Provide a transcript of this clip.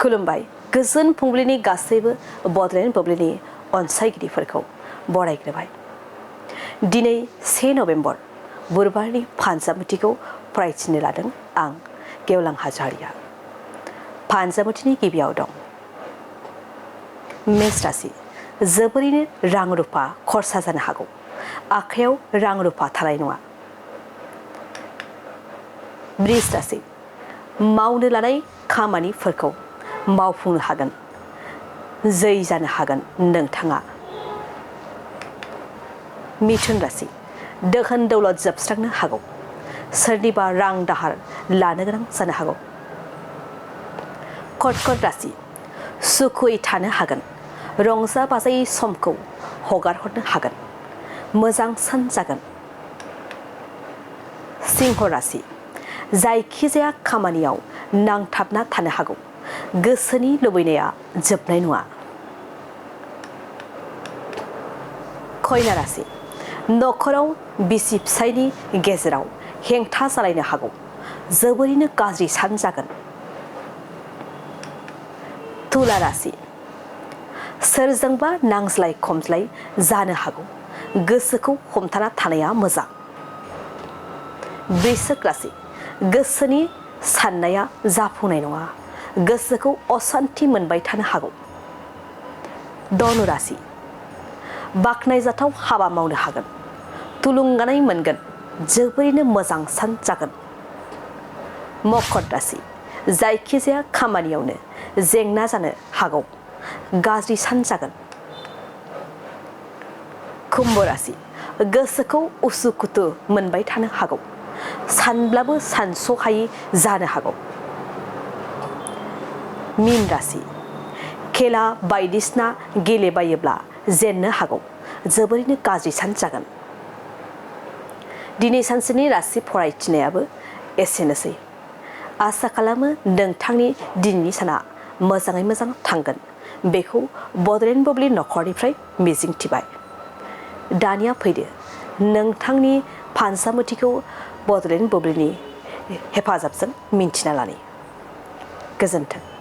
खुलुमबाय गोजोन फुंबिलिनि गासैबो बडलेण्ड बुब्लिनि अनसायगिरिफोरखौ बरायग्रोबाय। दिनै 1 नभेम्बर बुधबारनि फानजामुथिखौ फरायथिनो लादों आं गेवलां हाज'वारिया। फानजामुथिनि गिबियाव दं मेष राशि जोबोरैनो रां रुफा खरसा जानो हागौ। आखायाव रां रुफा थानाय नङा। वृष राशि मावनो लानाय खामानिफोरखौ मावफुंनो हागोन। जै जानो हागोन नोंथाङा। मिथुन राशि दोहोन दौलत जोबस्रांनो हागौ। सोरनिबा रां दाहार लानो गोनां जानो हागौ। कर्कट राशि सुखुयै थानो हागोन। रंजा बाजायै समखौ हगारहरनो हागोन। मोजां सान जागोन। सिंह राशि जायखिजाया खामानियाव नांथाबना थानो हागौ। गोसोनि लुबैनाया जोबनाय नङा। कन्या राशि नखराव बिसि फिसायनि गेजेराव हेंथा जालायनो हागौ। जोबोरैनो गाज्रि सान जागोन। तुला राशि सोरजोंबा नांज्लाय खमज्लाय जानो हागौ। गोसोखौ हमथाना थानाया मोजां। वृश्चिक राशि गोसोनि साननाया जाफुंनाय नङा। गोसोखौ असान्थि मोनबाय थानो हागौ। धनु राशि बाख्नायजाथाव हाबा मावनो हागोन। थुलुंगानाय मोनगोन। जोबोरैनो मोजां सान जागोन। मकर राशि जायखिजाया खामानियावनो जेंना जानो हागौ। गाज्रि सान जागोन। कुम्भ राशि गोसोखौ उसुखुथु मोनबाय थानो हागौ। सानब्लाबो सानस'हायै जानो हागौ। मीन राशि खेला बायदिसिना गेलेबायोब्ला जेननो हागौ। जोबोरैनो गाज्रि सान जागोन। दिनै सानसेनि राशि फरायथिनायाबो एसेनोसै। आसा खालामो नोंथांनि दिनैनि साना मोजाङै मोजां थांगोन। बेखौ बडलेण्ड बुब्लि नखरनिफ्राय मिजिंथिबाय। दानिया फैदो नोंथांनि फानजामुथिखौ बडलेण्ड बुब्लिनि हेफाजाबजों मिन्थिना लानि। गोजोन्थों।